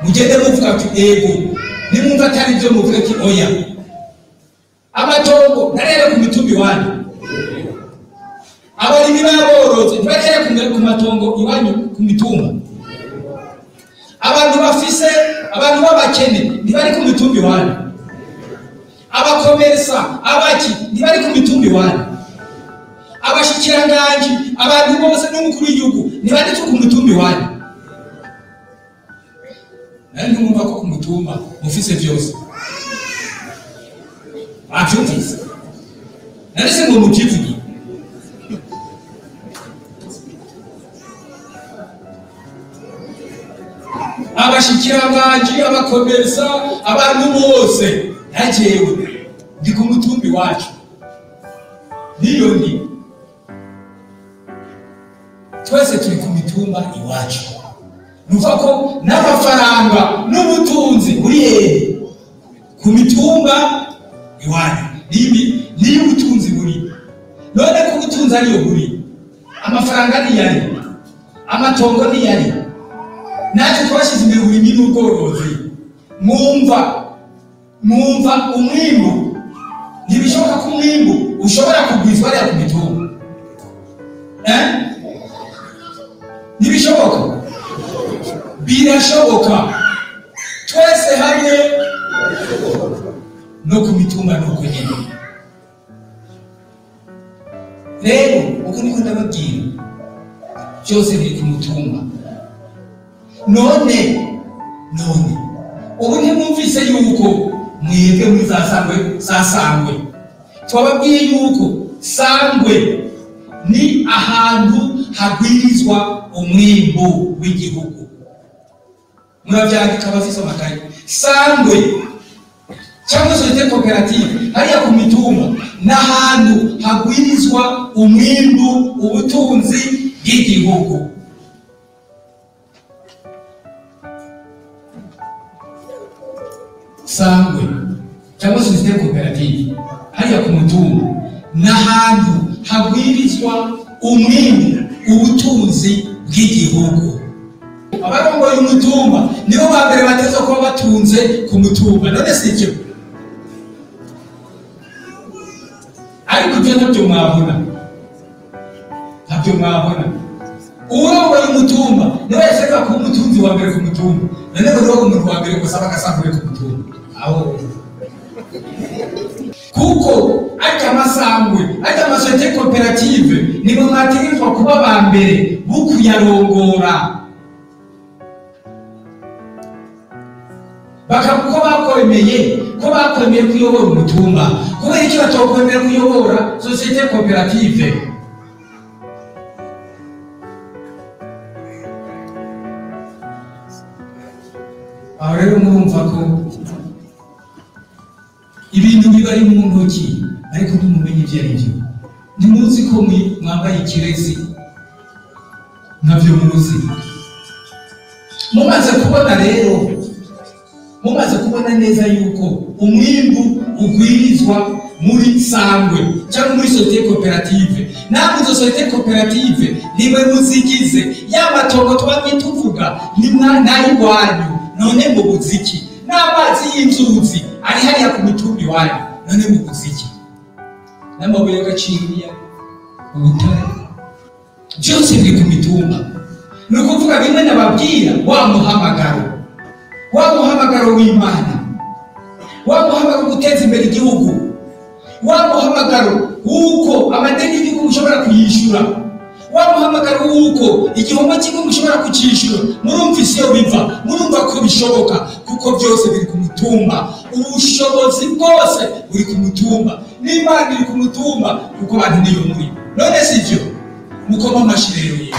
Mugende muvuga ati ego, nimwumva atari byo muvuge ati oya. Amatongo ntarere ku mitumba iwanyu, abarimyi b'aborozi ntibarere ku matongo iwanyu ku mitumba, abantu bafise abantu b'abakene ntibari ku mitumba iwanyu, abakomersa abaki ntibari ku mitumba iwanyu, abashikiranganji abantu bose n'umukuru w'igihugu ntibari ku mitumba iwanyu. Nari ntumva ko ku mutumba mufise vyose. Bavyumvise? Nari se ngo muvyivuge. Abashikiranganji, abakomersa, abantu bose najewe ndi ku mutumba iwacu, niyo ndi, twese turi ku mitumba iwacu. Nuva ko n'amafaranga n'ubutunzi buri hehe? Ku mitumba iwanyu. Niyo ubutunzi buri. None ko ubutunzi ariyo buri, amafaranga niyari, amatongo niyari. Natwe twashyize imbere uburimyi n'ubworozi. Mwumva umwimbu, ntibishoboka ko umwimbu ushobora kugwizwa ariya ku mitumba. Ntibishoboka. Birashoboka twese hamwe no ku mitumba nuko nyene. Rero uko niko ndababwira, byose biri ku mutumba. None ubu ntimwumvise yuko mwebwe muri za sangwe, za sangwe twababwiye yuko sangwe ni ahantu hagwirizwa umwimbu w'igihugu. Muravyandika abafise amakaye. Sangwe cyangwa société coopérative hariya ku mitumba n'ahantu hagwirizwa umwimbu, ubutunzi bw'igihugu. Sangwe cyangwa société coopérative hariya ku mutumba n'ahantu hagwirizwa umwimbu, ubutunzi bw'igihugu. Abarongoye umutumba nibo ba mbere bateza kuba batunze ku mutumba. None si ibyo? Ariko ibyo ntabyo mwabona, ntabyo mwabona. Urongoye umutumba niwe yashaka kuba umutunzi wa mbere ku mutumba. None ngo niwe umuntu wa mbere gusa bagasangure ku mutumba aho, kuko ariko amasangwe, ariko amasosiyete koperative nibo mwategerezwa kuba ba mbere bo kuyarongora. Bakavuga ko bakwemeye kuyobora umutumba, kubera iki batokwemera kuyobora société coopérative? Aho rero murumva ko ibintu biba ari mu ntoki, ariko ntimumenye ibyo ari byo. Ntimuzi ko mwambaye ikirezi, ntabyo muzi. Mumaze kubona rero, mumaze kubona neza yuko umwimbu ugwirizwa muri sangwe cyangwa muri société coopérative. Namwe izo société coopérative nimwe muzigize. Ya matongo twamye tuvuga ni nayiwanyu, none mu buziki. N'amazi y'inzuzi ari hariya ku mitumba iwanyu, none mu buziki. N'amabuye y'agaciro ya ubutare byose biri ku mitumba. Ni ukuvuga bimwe nababwira, wa muhamagaro, wa muhamagaro w'Imana, wa muhamagaro guteza imbere igihugu, wa muhamagaro w'uko amadeni y'igihugu ushobora kuyishyura, wa muhamagaro w'uko igihombo cy'igihugu ushobora kucyishyura. Murumva isi yo biva, murumva ko bishoboka, kuko byose biri ku mutumba. Ubushobozi bwose buri ku mutumba, n'Imana iri ku mutumba, kuko abantu niyo muri. None si byo? Mukoma amashyi rero.